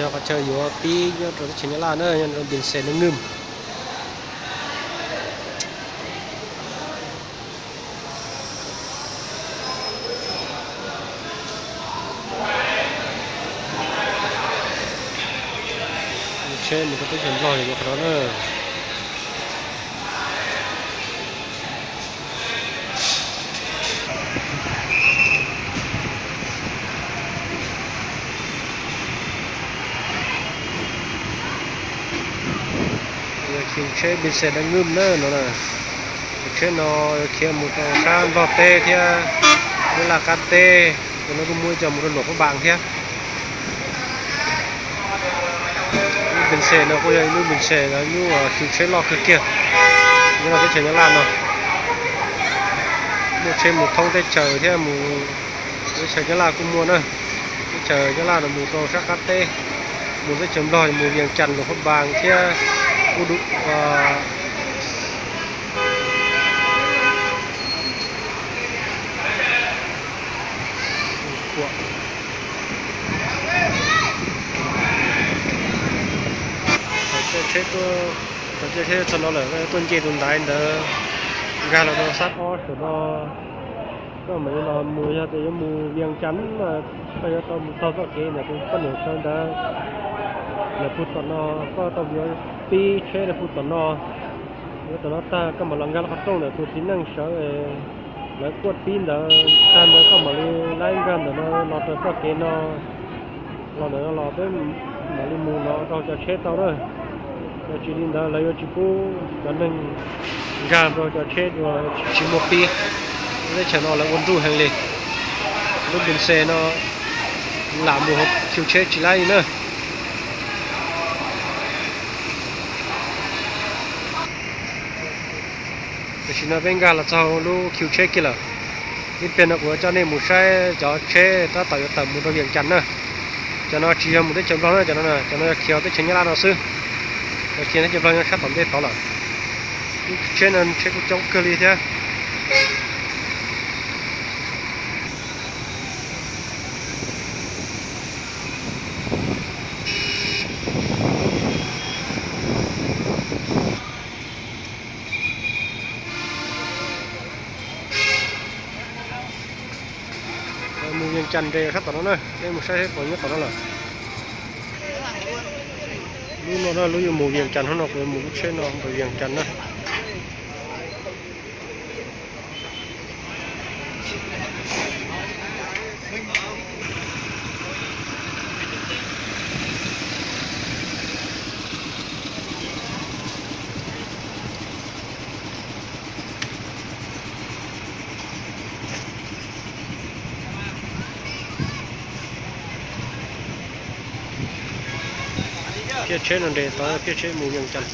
Qhov chaw yuav pib nyob rau teb chaws Nyab Laj na, nyob rau Bến Xe Đa Ngum. Tsheb mus rau teb chaws Nplog yuav qhov no na. Yog khiv tsheb Bến Xe Đa Ngum na no. Tsheb no yuav khiav mus rau sab Nplog teb thiab Nyab Laj qab teb, ces lawv kuj muaj ib co mus rau Luam Phab Npas thiab. Lub Bến Xe no kuj yog ib lub Bến Xe, lub khiv tsheb loj kawg kiag nyob rau teb chaws Nyab Laj no. Muaj tsheb mus thoob teb chaws thiab mus teb chaws Nyab Laj kuj muaj na. Teb chaws Nyab Laj no mus rau sab qab teb, mus teb chaws Nplog mus Vias Cas, Luam Phab Npas thiab Ub Dum. Thaum caij tsheb txog no lawm, tuaj nce tus ntaiv ntawd nkag los rau sab ob saum no. Koj mam li los mus, yog tias yuav mus Vias Cas mas koj yuav tau mus taug txoj kev ntawm tus poj niam sawv ntawd lawm pug tom no, koj tau yuav pib tsheb rau pug tom no. Yuav tom no tag koj mam los nkag lub qhov rooj ntawm tus txiv neej sawv lawv kuaj pib ntawd tag ntawd koj mam li laib nkag ntawm no los rau txoj kev no. Los ntawm no los peb mam li mus no rau cov tsheb tau na. Yog tsis li ntawd lawv yuav tsis pub cov neeg nkag rau cov tsheb dua, tsis muaj pib. Teb chaws no lawv ua nruj heev li. Lub Bến Xe no lam mus hauv khiv tsheb tsis laib li na. Tam sim no peb nkag los txog lub khiv tsheb kiag lawm. Ib pliag no kuv yuav coj nej mus saib cov tsheb tab tom yuav tawm mus rau Vias Cas na. Cov no tsis yog mus teb chaws Nplog na, cov no, cov no yog khiav teb chaws Nyab Laj no xwb. Yog khiav teb chaws Nplog nyob sab tom ntej tod lawm. Lub tsheb no tsheb kuj coob kawg li thiab. Mus Vias Cas nres sab tom no na, peb mus saib seb puas nyob tom no lawm. Lub no na, lub yuav mus Vias Cas, hnub no kuv yuav mus lub tsheb no mus Vias Cas na. Phiaj tsheb no nres tod, phiaj tsheb mus Vias Cas.